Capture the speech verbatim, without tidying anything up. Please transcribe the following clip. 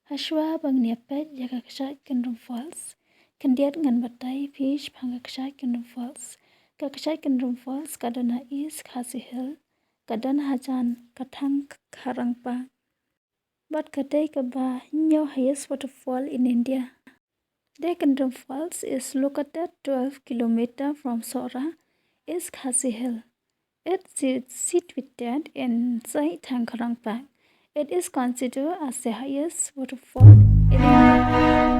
Hashwa ba ngin ïa peit ïa ka Kshaid Kyndrum Falls, khyndiat ngan batai phi shaphang ka Kshaid Kyndrum Falls. Ka Kshaid Kyndrum Falls ka don ha East Khasi Hill, ka don hajan ka thang Kharangpa. Bad ka dei kaba hynñiew highest waterfall in India. The Kyndrum Falls is located twelve kilometer from Sohra, East Khasi Hill. It is situated inside Thang Kharangpa. It is considered as the highest waterfall in India.